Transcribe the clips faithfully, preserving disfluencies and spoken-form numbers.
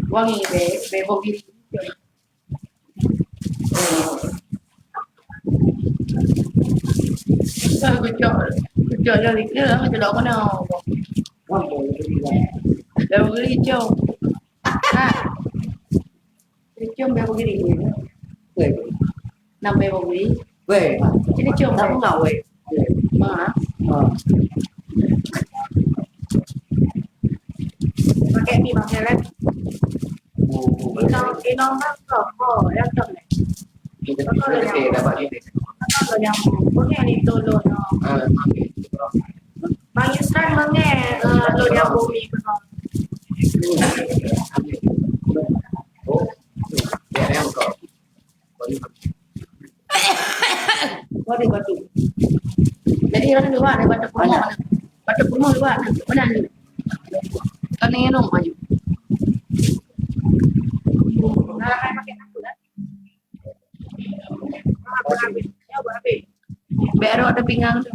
Wangi be, be bogiri. Kucok, kucok jari ke, kucok kena. Be bogiri, cok. Ha. Cium bèe bugiri. Weh. Nam bèe bugiri. Weh. Sini cium. Nam na weh. Ma. Ha. Pakai mi, pakai rem. Oh, oh. Inong, inong bang kok. Oh, yang tu. Kita, kita, kita dapat ini. Apa yang bukan yang itu loh, no. Ah, okey. Bang Yusran mengeh, eh, lo nyambung mi keunoe. Waduh, waduh. Jadi orang luar ni batuk pulmoh ni. Batuk pulmoh luar ni. Mana ni? Kan ni rumah je. Nah, pakai satu lah. Bèk rôk ateueh pingang tu.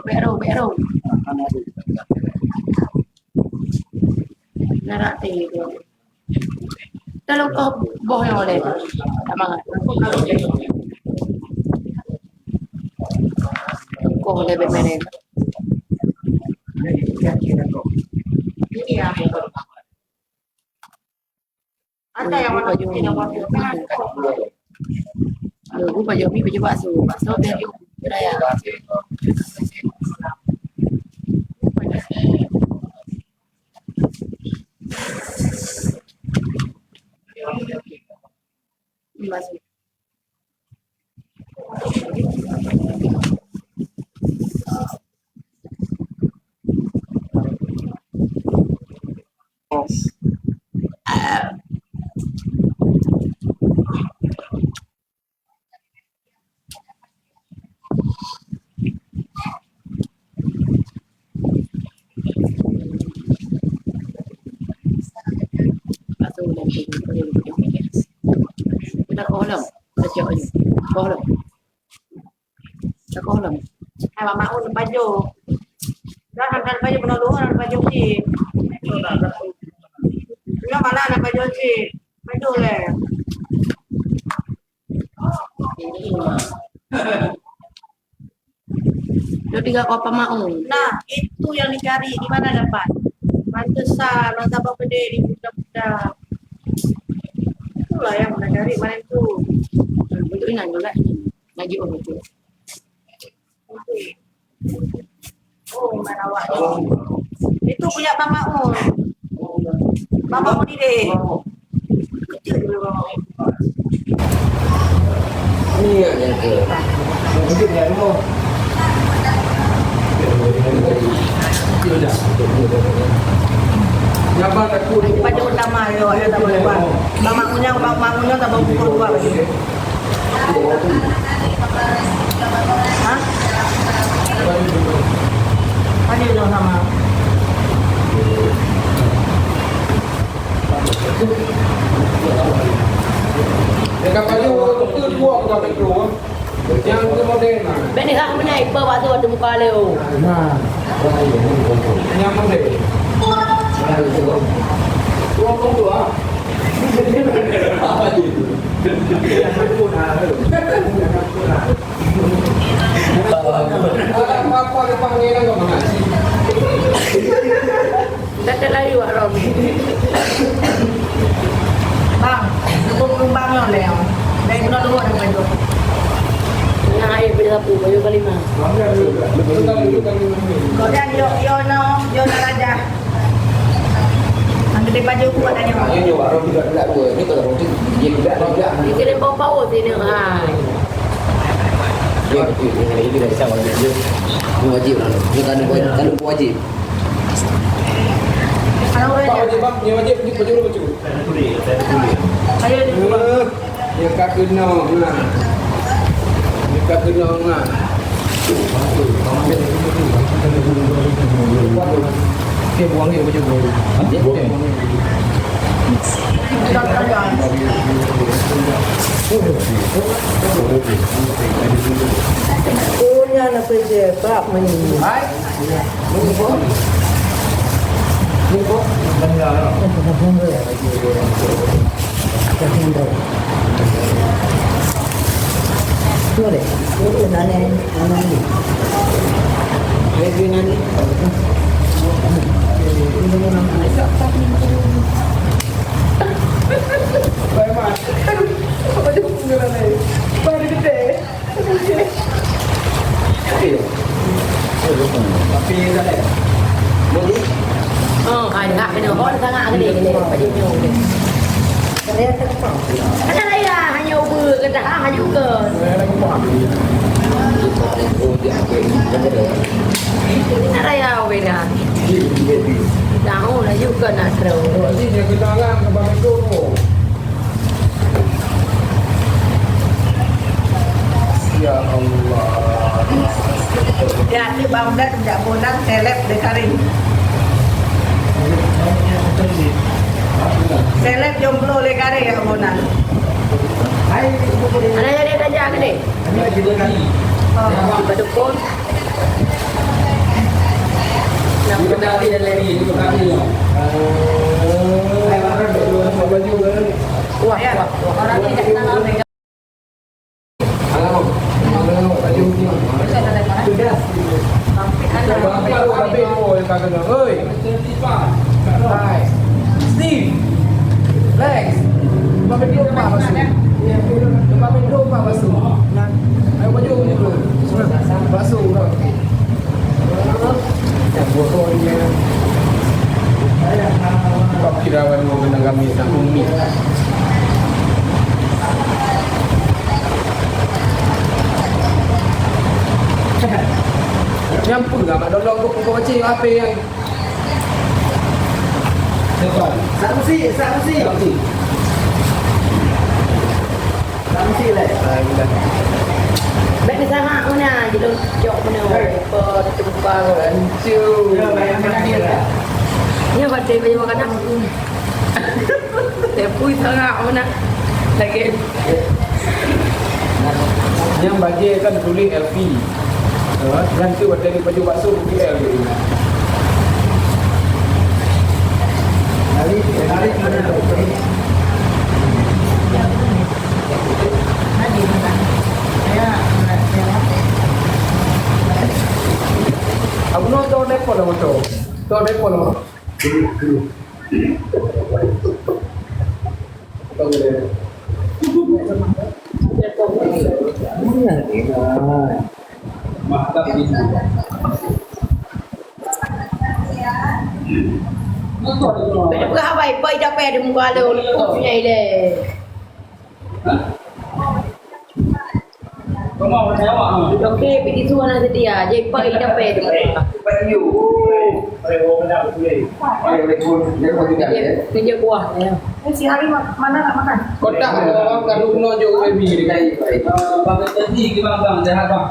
Bèk rôk, bèk rôk. Narak teh tu. Tolong kau boh yang boleh. Tak mangat. Kau boleh bermain. Ini ya. Ada yang warna putih dan warna merah. Lalu baju mi, baju bakso. Bakso dari raya. Bakso. Kita koh lom, kita cok ni. Koh lom. Takoh lom. Hai, Mak Maun, pajoh. Dah, hana pajoh, bunoe luhur, hana pajoh cit. Nyoe malah hana pajoh cit. Pajoh lé. Dua tiga koh Mak Maun. Nah, itu yang dicari. Di mana dapat? Pantesan, masa apa pedih di budak-budak. Itulah yang mana cari, mana itu. Bentuk ingat juga. Lagi oh, betul. Oh, marawak. Itu punya Bang Maun. Bang Maun ni deh. Kecil dulu Bang Maun. Ni ya, ya, ya. Mungkin ya, rumah. Baju utama yo, ada tambah dua. Bang Maun yang, Bang Maun yang tambah pukul dua lagi. Hah? Ada yang sama. Dekat baju tu dua orang tu. Yang tu model mana? Bèk ni hak meunai, ipe bak tu, bak tu muka lé, oh. Nah. Yang model. Dua puluh dua. Apa-apa depan dia kan kau mengaji. Dah terlalu awak Romi. Bang, sebelum numpang nyoe lé. Dari bulan dua dah baju. Tengah air pada sapu, baju kalimah. Kau dah yo, yo no, yo no raja. Nanti dia baju kuat tanya. Ini nyoe baru juga tidak dua. Ini kalau mungkin dia tidak tidak. Ini kena bau-bau sini, hai. Dia betul, dia kena ini dah sama dia. Ini wajib lah. Ini kandung wajib, kandung wajib. Kalau orang Pak wajib, Bang. Yang wajib, wajib, wajib, wajib. Saya ni. Eh, dia ka kena, nah. Dia ka kena, nah. Dia buang dia, wajib buang. Ha? Dia buang. Dia buang. Apa je, Pak, mani. Hai. Ni, Pak. Ni, Pak. Boleh. Boleh, nane, nane ni. Boleh, nane. Baik, Mak. Apa dia pun nane? Baru gede. Oh, hai, hak kena hon sangat kena kena. Padi nyoe. Ada raya hanya uba kata ha haju ke. Ada raya beda. Tahu lah juga nak terus. Ini dia kenangan ke Bang Eko tu. Ya Allah. Ya, ni Bang Dad jak bonan seleb lé Karim. Seleb jomblo lé Karim ya bonan. Ada jadi kerja ke ni? Oh. Berdukur. Nak berdukur. Wah, wah, wah. Orang tidak tahu. Steve, Lex, Bapak Dua Pak masuk. Bapak Dua Pak masuk. Ayo baju dulu. Masuk. Kira baru kena kami nak umi. Nyampu lah mak dolong kok kok cik apa yang. Saksi, saksi. Saksi. Bèk neusama meunan, jilôn cok meunan. Hei. Pe teuka. Hancur. Nyoe batèe baju makanan. Tepui sangat meunan. Lagi. Nyang bajèe kan tuléh L P. Nyan tu watèe baju bakso L P. Tarik, tarik meunan. Abu no to depo lah moto. To depo lah. Mantap gitu. Peugah awai, poi dapé di muka lu, lu punya ile. Oke, pergi suara nanti dia. Jadi poi dapé di muka. Kerja, kerja kuah ya. Eh, si Hari ma-, mana nak makan? Kotak, kalau orang kalau kena jauh baby dia. Baik, baik. Ah, bang tadi ke bang, bang, sehat bang.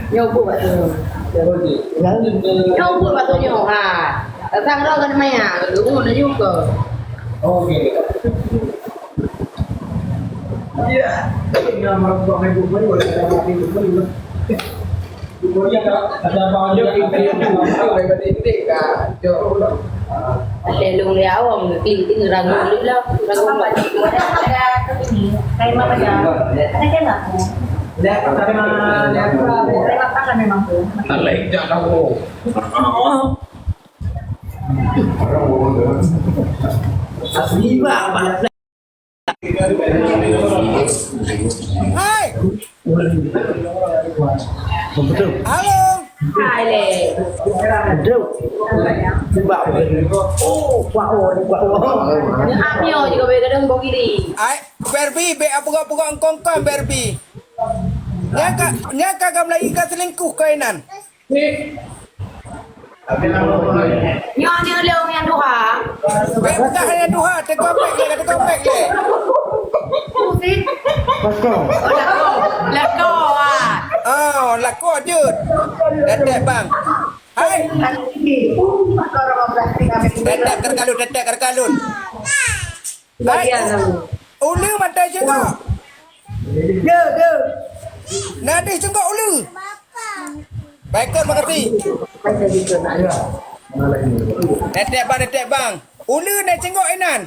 Nyoe buet bak tu. Nyoe buet bak tu nyoe, ha. Datang roh kan maya, lu na juga. Oke. Ya. Nama buat main buat main. Ada lung liawang, keliling rangun dulu lah, rangun. Ada ini, kain apa ya? Ada kan aku. Lihat sama, lihat apa? Lihat apa kan memang tu. Alai dah tahu. Asli bah, bah. Hai. Betul. Halo. Hai le. Betul. Sebab oh, wah, oh, wah, oh. Nyo amyo juga boleh kadang bau kiri. Ai, Barbie, bek apa-apa engkong-kong Barbie. Nyaka, nyaka kamu lagi ka selingkuh kainan. Nyoe, nyoe lé ureueng nyang tuha. Bèk peugah nyang tuha, teuka pék lé, teuka pék lé. Lakoe. Lakoe, ah. Oh, lakoe jeuet. Datek bang. Hai. Tetek keukalon, tetek keukalon. Hai, u-, uleue mantong cunggok. Ya, ya. Nadeh cunggok uleue. Baiklah, makasih. Tetek bang, tetek bang. Uleue na cunggok inan.